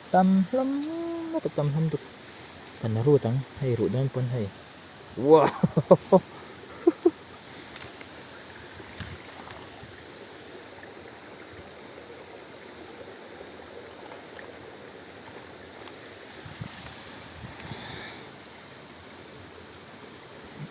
Tam hlawm lutuk tam hlawm lutuk kan rut ang hei ruh dawn pawn hei wow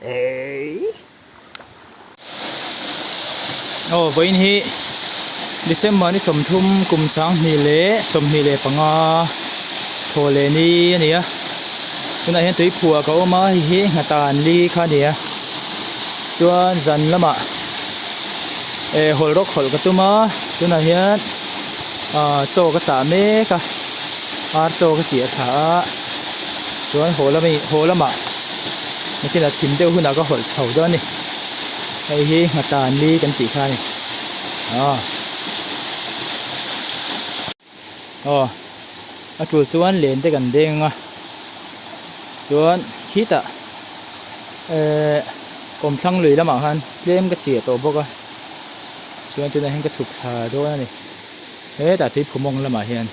Eii. Aw vawiin hi December ni 30 kum 2025 thaw leh ni a ni a tunah hian tuiphuah ka awm a hei hi nghatan li kha a ni a chuan zan lamah eh hawlh rawk hawlh ka tum a tunah hian ah chaw ka chah mek a ar chaw ka chiah thla a chuan haw lama haw lamah nakinah thim deuh hunah ka hawlh chho dawn a ni hei hi nghatan li kan tih kha a ni aw aw a tul chuan len te kan deng a chuan khitah ehh kawmthlang lui lamah khan tlem ka chiah tawh bawk a chuan tunah hian ka chhuk thla dawn a ni hetah tuiphumawng lamah hian.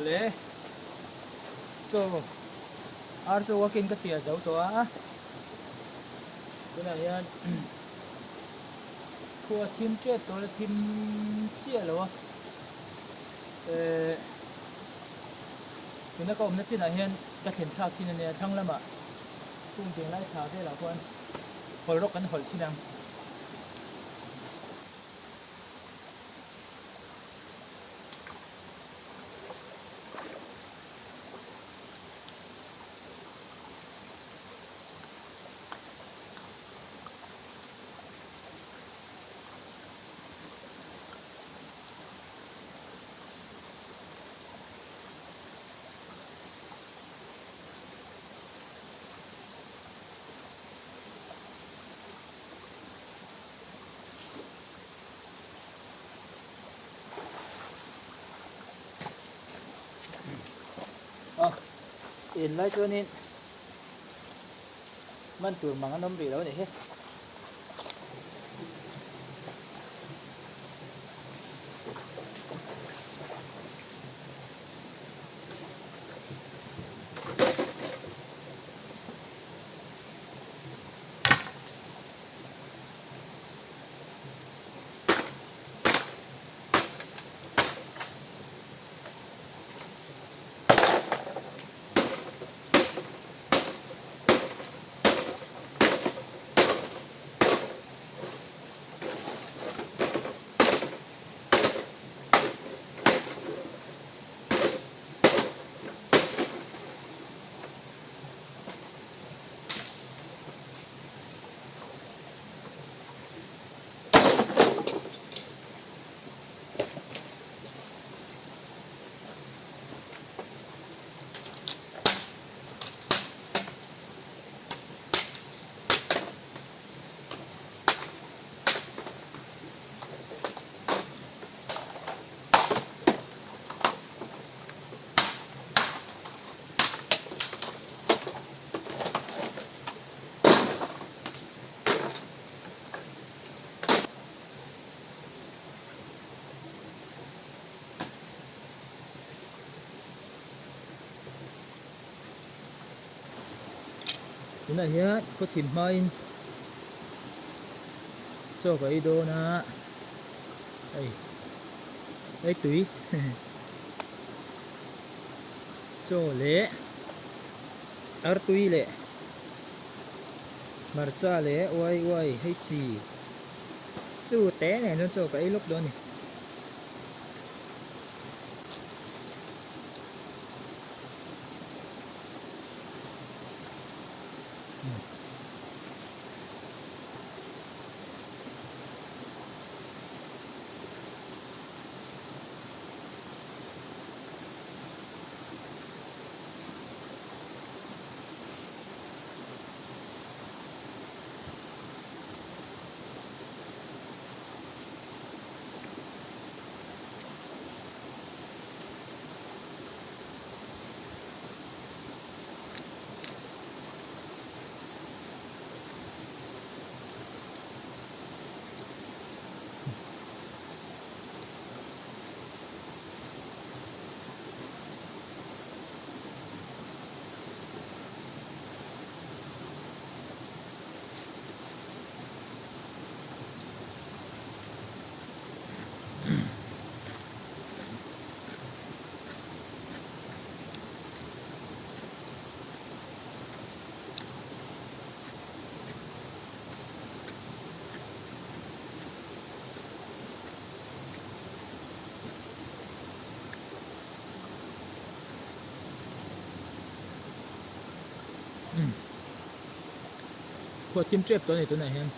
Awle chaw ar chaw a ken ka chiah zo tawh a tunah hian khua thim tep tawh la thim chiah lo a eh tuna ka awmna chinah hian ka thlen thlak chin a nia thlang lamah kung ding lai thla velah khuan hawlh rawk kan hawlh chin ang. En lai chuanin man tur mang an awm rih lo a nih hi. Tunah hian khawthim hmain chaw ka ei dawn a hei. Hei tui chaw leh artui leh hmarcha leh uai uai hei chi chu te nen chuan chaw ka ei lawk dawn a ni. Khua thim tep tawh a ni tunah hian.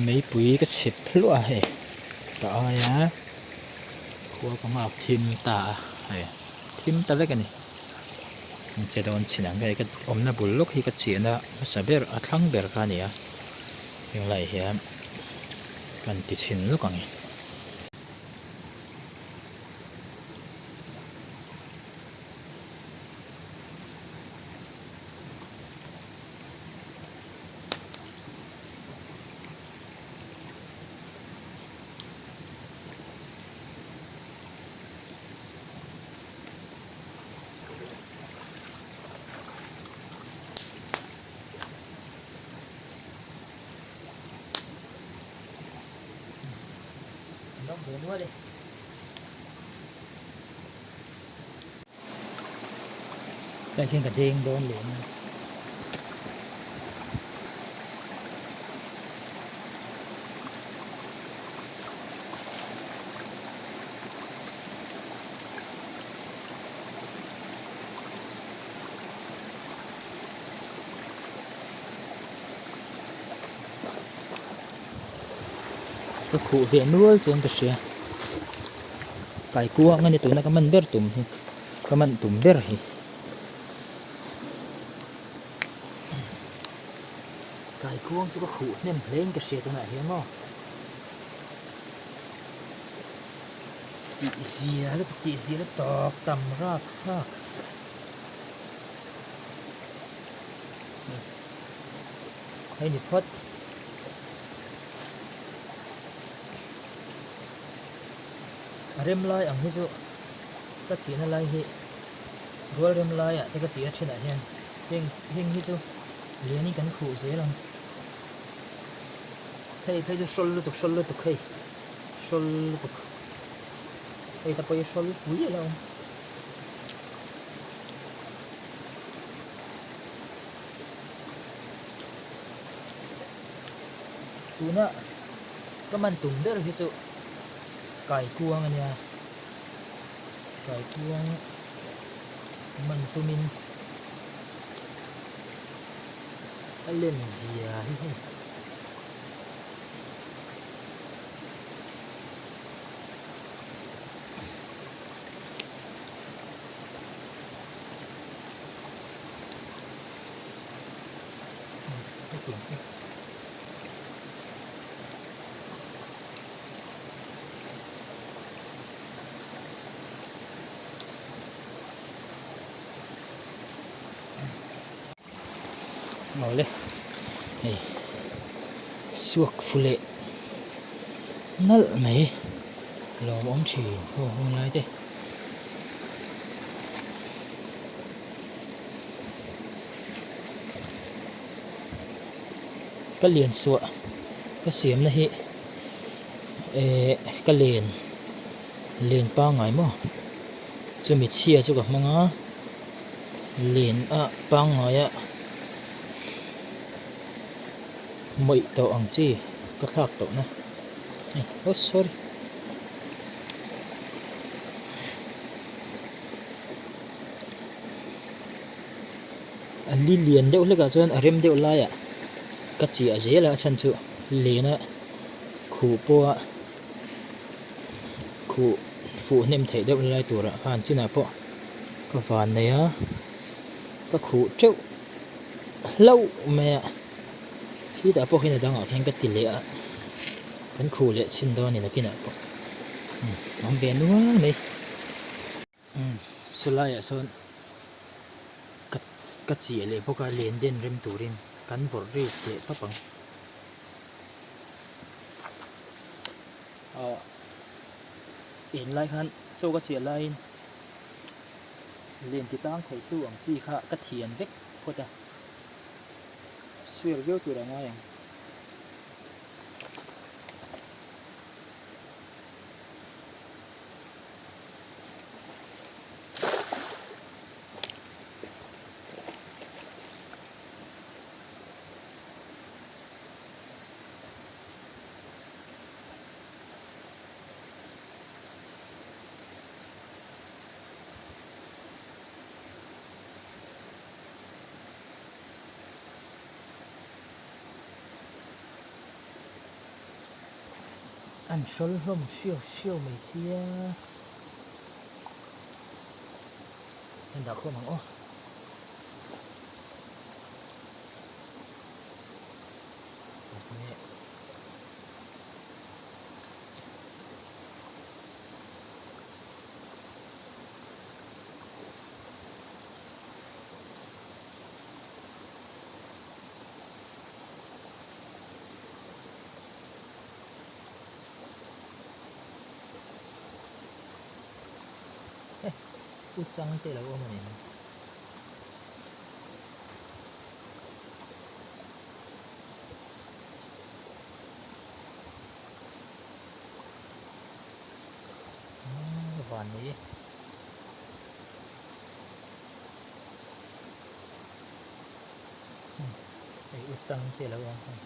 Meipui ka chhep hluah a hei ka aia khua ka nghak thim ta a hei thim ta vek a ni an che dawn chin ang hei ka awmna bul lawk hi ka chiahna hmasa ber a thlang ber kha a ni a heng laiah hian kan ti chhin lawk ang e. An awm ve nual e. Tlai khian ka deng dawn leh nia. Ka khuh ve nual chuan ka hria kaikuang a ni tuna ka man ber tum hi ka man tum ber hi kaikuang chu ka khuh hnem hle in ka hria tunah hian maw tih zia lutuk tih zia lutuk tam rap thlak. Hei ni phawt. A rem lai ang hi chu ka chihna lai hi rual rem laiah te ka chih a thinah hian heng heng hi chu lianin kan khuh zel ang. Hei phei chu hrawl lutuk hrawl lutuk hei hrawl lutuk hei ta pawh hi hrawl pui a lo awm. Tuna ka man tum ber hi chu kaikuang a nia kaikuang man tumin a len zia hi hei. Awle hei suak fu leh nalh mai lawmawm thin aw hun lai te. Ka lian suah ka siamna hi eh ka len len pangngai maw chumi chhia chu ka hmang a len a pangngai a mawih tawh ang chi ka thlak tawh na oh sorry. A li lian deuh hlekah chuan a rem deuh laiah ka chiah zel a a chhan chu lena khuh pawha khuh fuh hnem theih deuh lai turah khan chinah pawh ka van nei a ka khuh teuh hlauh mai a khitah pawh khian a dangah khian ka ti leh a kan khuh leh chhin dawn a ni nakinah pawh awm ve nual mai. Umm sawlaiah sawn ka ka chiah leh bawk a len den rem turin kan vawrh race leh pap ang ah en lai khan chaw ka chiah laiin len ti tang thei tu ang chi kha ka thian vek phawt a sual viau tur a ngai ang. An hrawl hlawm hriau hriau mai sia. An dah khawm ang aw. U chang te lo awm a ni. Van nei e. Hei u chang te lo ang hei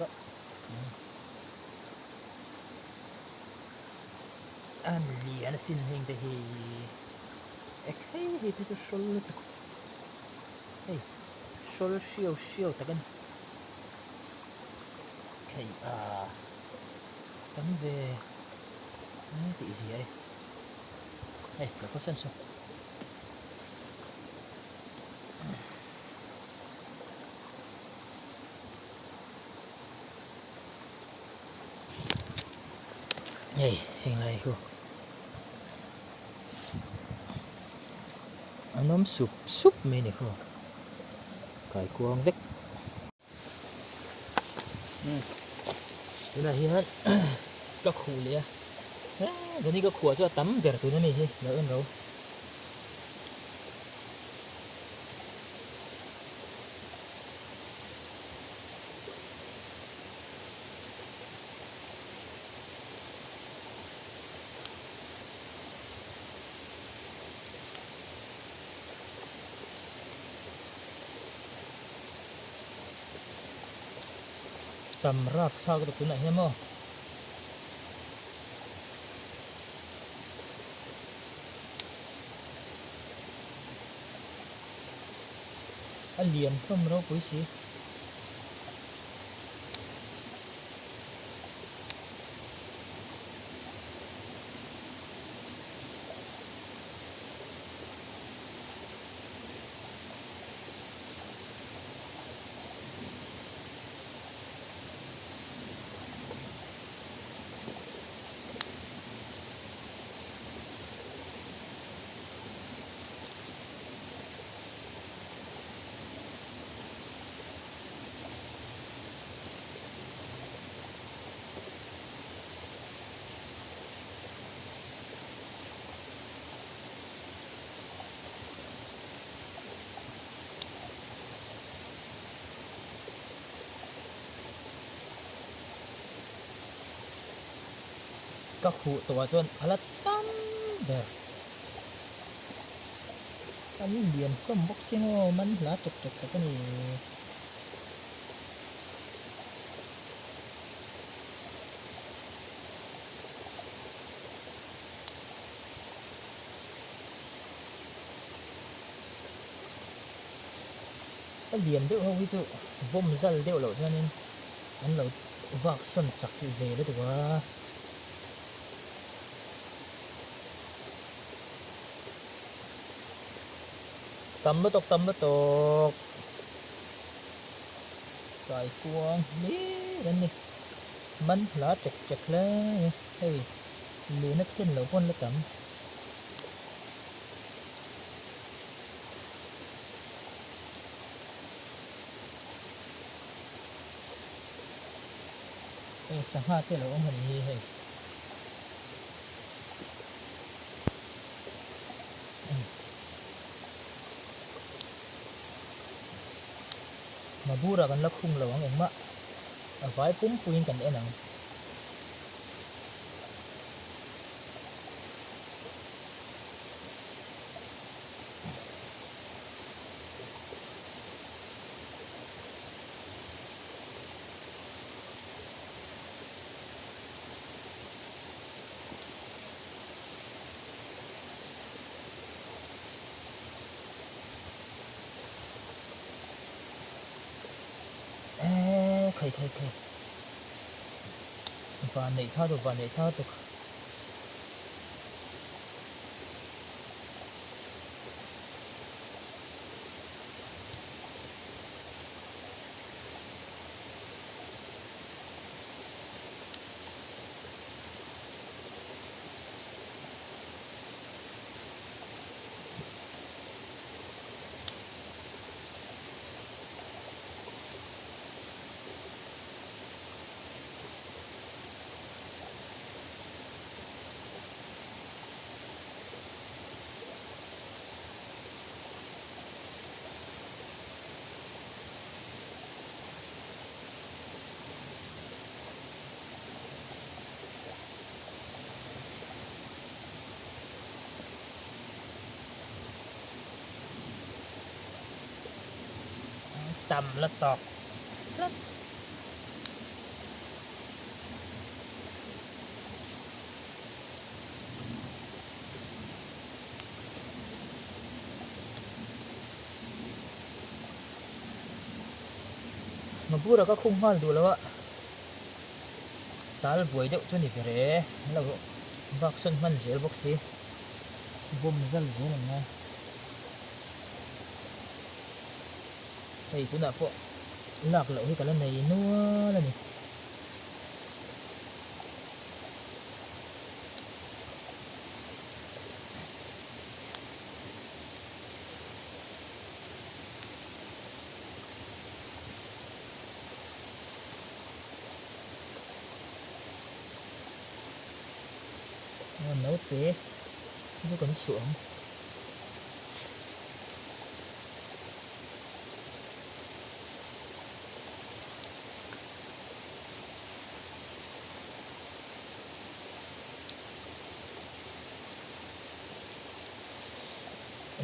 rawh a lian asin heng te hi ek hei hei phei chu hrawl lutuk hei hrawl hriau hriau tak a ni hei ah tam ve tih zia e hei lo kal sawn sawn. Hei heng lai hi an awm sup sup mai a ni khaw kaikuang vek. Tunah hian ka khuh leh a zani ka khuah chu a tam ber tuna mi hi lo en ro. Tam rap thlak rawh tunah hian maw. A lian hlawm ropui si. Ka khuh tawh ah chuan a la tam ber. An lian hlawm bawk si maw man hla ṭek ṭek tak a ni. A lian deuh ho hi chu vawm zal deuh loh chuanin an lo vak sawn chak ve lutuk a. Tam lutuk tam lutuk kaikuang hlir an ni man hla ṭek ṭek hle a ni hei lehna thlen loh pawn la tam. Hei sangha te lo awm a ni hi hei. Mabura kan la khung lo ang engmah a vai pumpuiin kan en ang. Eee khai khai khai van neih thla tuk van neih thla tuk. Tam la tawk tlat. Mabura ka khung nghal duh lo a, tal buai deuh chu ni ber e, an lo vak sawn hman zel bawk si, bawm zal zel ang ngai. Hei tunah pawh lak loh hi ka la nei nual a ni. Naute chu kan chhuah ang.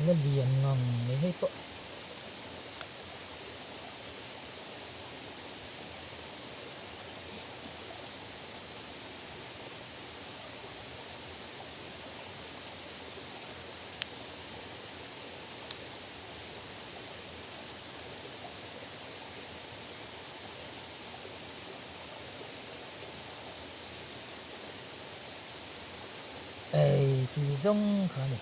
La lian ngang mai hei pawh. Ei tui zawng kha a ni.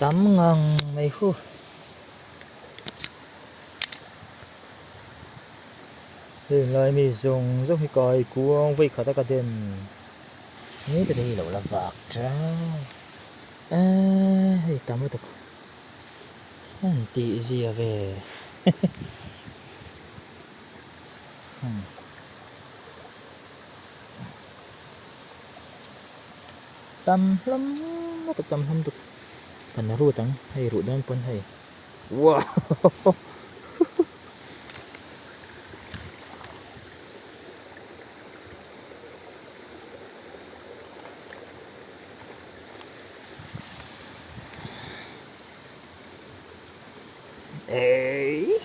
Tam ngang mai hu. Heng lai mi zawng zawng hi kai kuang vawi khat a ka den ni te hi lo la vak tang eee hei tam lutuk an tih zia ve tam hlawm lutuk tam hlawm lutuk kan rut ang hei ruh dawn pawn hei. Wow! Ei!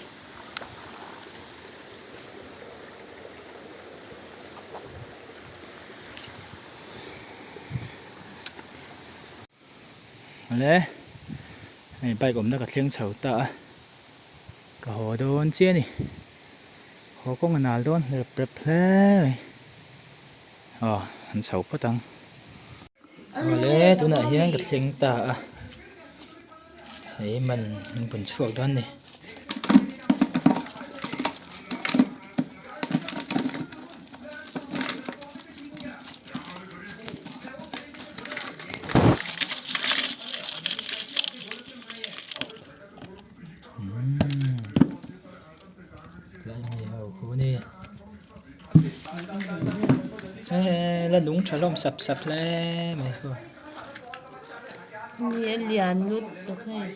Le hei bike awmna ka thleng chho ta a ka haw dawn chiah a ni haw kawng a nal dawn rep rep hle mai aw an chho phawt ang awle tunah hian ka thleng ta a hei man an bun chhuak dawn a ni. Tlai mi ho khu ni he la nung tha hlawm sap sap hle mai khu. Ni a lian lutuk hei.